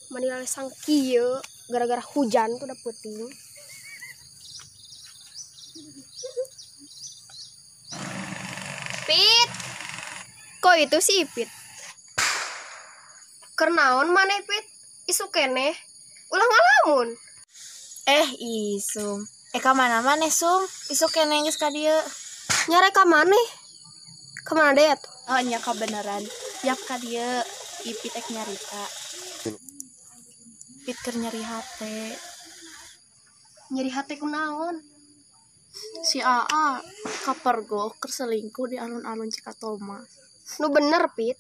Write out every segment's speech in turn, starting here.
Mani lalesang kieu gara-gara hujan tuh udah peuting. Pit. Kok itu si Ipit? Keur naon maneh Pit? Isuk keneh. Ulah ngalamun. Isum. Ka mana maneh Sum? Isuk keneh geus ka dieu. Nyare ka maneh? Ka mana deui atuh? Oh nya kabeneran. Yap ka dieu Ipit ek nyarita. Pit keur nyeri hate. Nyeri hate kunaon? Si AA kapergok keur selingkuh di alun-alun Cikatoma. Nu bener Pit.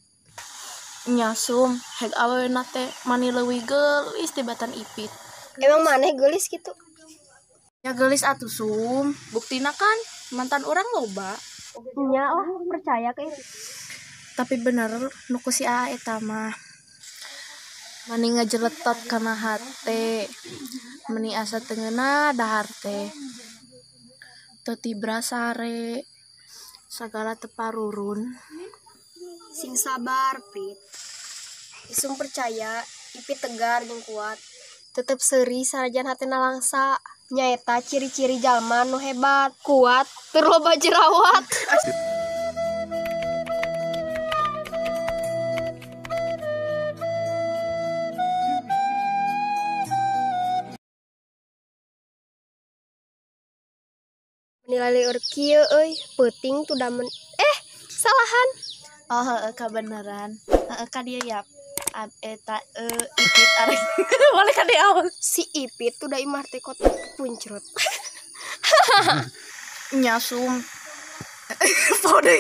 Nya Sum, heg awewena teh mani leuwih geulis tibatan Ipit. Emang maneh geulis kitu? Ya geulis atuh Sum, buktina kan mantan urang loba. Nya lah percaya ke itu. Tapi bener nu ku si AA eta mah. Mani ngajeletot kana hate. Meni asa teu ngeunah dahar teh. Teu tibra sare. Sagala teu parurun. Sing sabar Pit. Isum percaya Ipit tegar jeung kuat. Tetep seuri sanajan hatena langsa. Nyaeta ciri-ciri jalma nu hebat, kuat, tur loba jerawat. Nilai lieur kieu euy, peuting tuh damen. Salahan. Oh heeh kabeneran. Heeh ka dieu yap. Eta Ipit arek. Boleh ka dieu awal. Si Ipit tuh da imah teh kotak puncrut. Nya Sum. Pode.